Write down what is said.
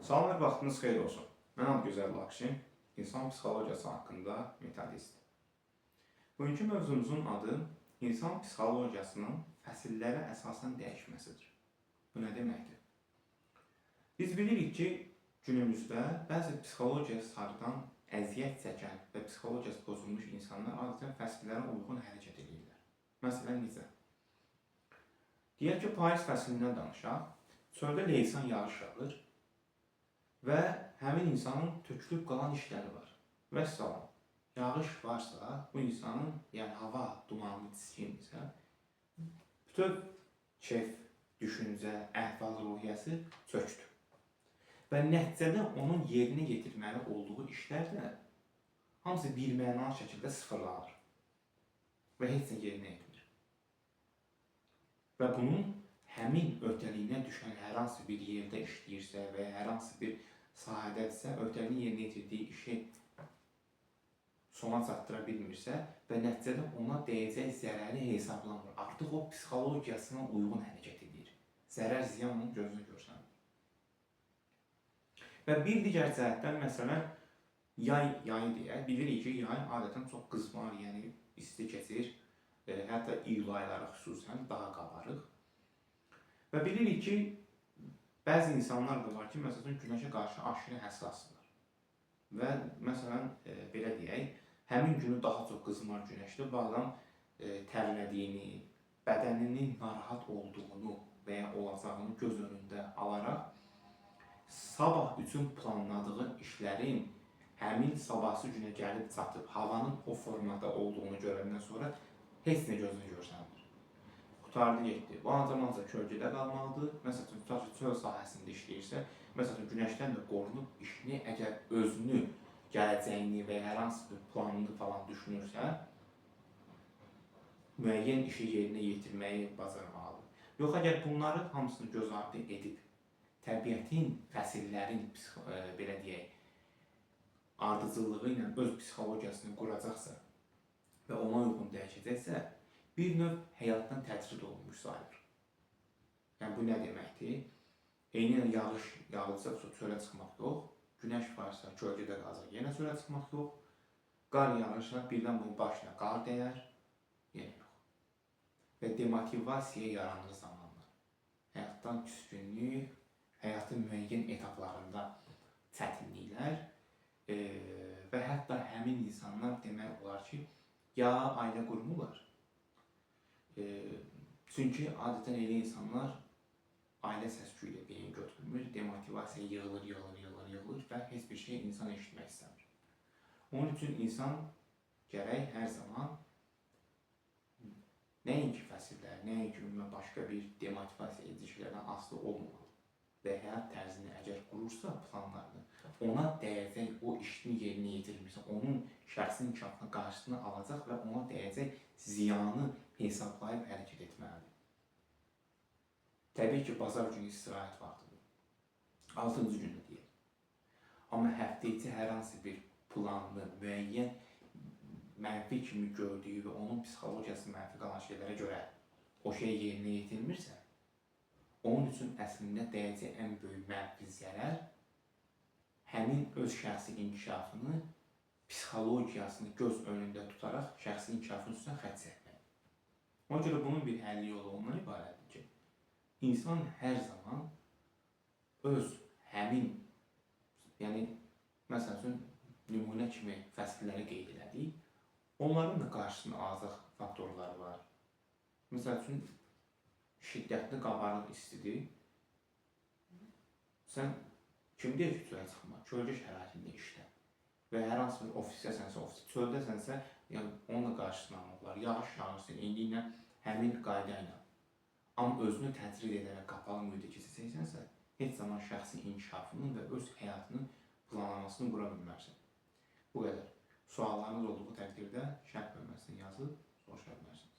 Salam, hər vaxtınız xeyir olsun. Mən Adıgözəl Lakşin, insan psixologiyası haqqında metodist. Bugünkü mövzumuzun adı insan psixologiyasının fəsillərə əsasən dəyişməsidir. Bu nə deməkdir? Biz bilirik ki, günümüzdə bəzi psixologiya sarıdan əziyyət çəkən və psixologiyası pozulmuş insanlar adətən fəsillərə uyğun hərəkət edirlər. Məsələn, necə? Deyək ki, payız fəsilindən danışaq. Çöldə leysan yağış yağır və həmin insanın tökülüb qalan işləri var. Vəssalam. Yağış varsa, bu insanın, yəni hava dumanlı, çiskindirsə, bütöv kef, düşüncə, əhval-ruhiyyəsi çökdü. Və nəticədə onun yerinə yetirməli olduğu işlər də hamısı bir mənalı şəkildə sıfırlanır və heç nə yerinə yetmir. Və bunun həmin öhdəliyinə düşən hər hansı bir yerdə işləyirsə və ya hər hansı bir sahədədirsə, öhdəliyin yerinə yetirdiyi işi sona çatdıra bilmirsə və nəticədə ona dəyəcək zərəri hesablamır. Artıq o psixologiyasına uyğun hərəkət edir. Zərər, ziyan onun gözünə görsənmir. Və bir digər cəhətdən, məsələn, yayı deyək, bilirik ki, yay adətən çox qızmar, yəni isti keçir. Hətta iyul ayları xüsusən daha qabarıq. Və bilirik ki, bəzi insanlar da var ki, məsələn, günəşə qarşı aşırı həssasdırlar. Və məsələn, belə deyək, həmin günü daha çox qızmar günəşdə bu adam tərlədiyini, bədəninin narahat olduğunu və ya olacağını göz önündə alaraq sabah üçün planladığı işlərin həmin sabahsı günə gəlib çatıb havanın o formada olduğunu görəndən sonra heç nə gözünə görsənmir. Qurtardı, getdi. Bu ancaq kölgədə qalmalıdır. Məsəl üçün, tutaq ki, çöl sahəsində işləyirsə, məsəl üçün, günəşdən də qorunub işini, əgər özünü, gələcəyini və ya hər hansı bir planını falan düşünürsə, müəyyən işi yerinə yetirməyi bacarmalıdır. Yox, əgər bunları hamısını göz ardı edib, təbiətin, fəsillərin, belə deyək, ardıcıllığı ilə öz psixologiyasını quracaqsa və ona uyğun dəyişəcəksə, bir növ həyatdan təcrid olunmuş sayılır. Yəni, bu nə deməkdir? Eyni ilə yağış yağılsa çölə çıxmaq yox, günəş varsa kölgədə qalacaq, yenə çölə çıxmaq yox, qar yağırsa birdən bunun başına qar dəyər, yenə yox. Və demotivasiya yaranır zamanla. Həyatdan küskünlük, həyatın müəyyən etaplarında çətinliklər və hətta həmin insanlar demək olar ki, ya ailə qurmurlar. Çünki adətən elə insanlar ailə səs-küyü ilə beyin götürmür, demotivasiya yığılır, yığılır, yığılır, yığılır və heç bir şey insan eşitmək istəmir. Onun üçün insan gərək hər zaman nəinki fəsillər, nəinki ümumən başqa bir demotivasiya edici şeylərdən asılı olmamalı. Və həyat tərzini əgər qurursa, planlarını, ona dəyəcək o işini yerinə yetirmirsə, onun şəxsi inkişafına qarşısını alacaq və ona dəyəcək ziyanı hesablayıb hərəkət etməlidir. Təbii ki, bazar günü istirahət vaxtıdır. 6-cı gündə deyək. Amma həftə içi hər hansı bir planını müəyyən mənfi kimi gördüyü və onun psixologiyası mənfi qalan şeylərə görə o şey yerinə yetirmirsə, onun üçün əslində dəyəcək ən böyük mənfi zərər həmin öz şəxsi inkişafını, psixologiyasını göz önündə tutaraq şəxsi inkişafın üstünə xətt çəkmək. Ona görə bunun bir həlli yolu ondan ibarətdir ki, insan hər zaman öz həmin, yəni məsəl üçün nümunə kimi fəsilləri qeyd elədik, onların da qarşısını alacaq faktorları var. Məsəl üçün, şiddətli qabarıq istidir. Sən kim deyir ki, çölə çıxma, kölgə şəraitində işlə və hər hansı bir ofisdəsənsə, ofisdə, çöldəsənsə, yəni onun da qarşısını almaq olar. Yağış yağırsa, indi ilə həmin qayda ilə. Amma özünü təcrid edərək qapalı mühitə keçəcəksənsə, heç zaman şəxsi inkişafının və öz həyatının planlamasını qura bilməzsən. Bu qədər. Suallarınız olduğu təqdirdə şərh bölməsinə yazıb soruşa bilərsiniz.